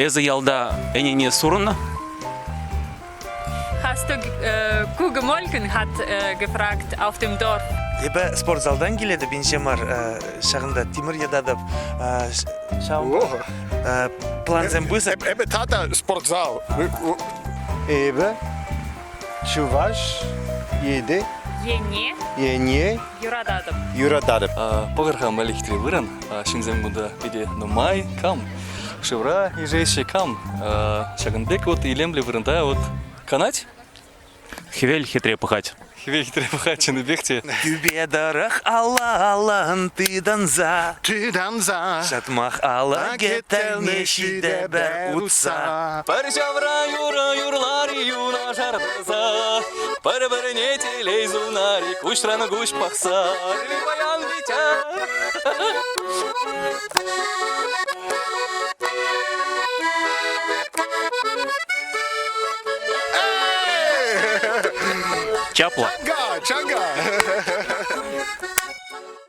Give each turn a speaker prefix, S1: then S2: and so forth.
S1: Эсӗ ялта ӗнене сурнӑ?
S2: Hast du Kuh gemolken, hat gefragt auf dem Dorf.
S3: Эпӗ спортзалтан килетӗп инҫе мар, ҫакӑнта тимӗр йӑтатӑп. Ҫавӑнпа плансем пысӑк.
S4: Эпӗ тата спортзал.
S5: Эпӗ чӑваш еде
S2: Ене
S5: ене
S2: юрататӑп.
S5: Юрататӑп.
S6: Пӑхӑр-ха, мӗлӗхтри вырӑн. Ҫынсем кунта питӗ нумай. Кам шывра ишеҫҫӗ, кам ҫакӑн пек вот илемлӗ вырӑнта вот канать.
S1: Хӗвел хитре пӑхать.
S6: Хӗвел хитре пӑхать чӑннипех те.
S3: Тӳпе тӑрӑх алла-аллӑн тытӑнса
S4: Тытӑнса
S3: Ҫатмах алӑкӗ тӗлне ҫитӗпӗр утса.
S6: Пӗр ҫавра юрӑ юрлар-и юнашар тӑрса, Пӗр-пӗрне телей сунар-и куҫран куҫ пӑхса. Паян Витя.
S1: Чаплӑ.
S4: Чанга, чанга.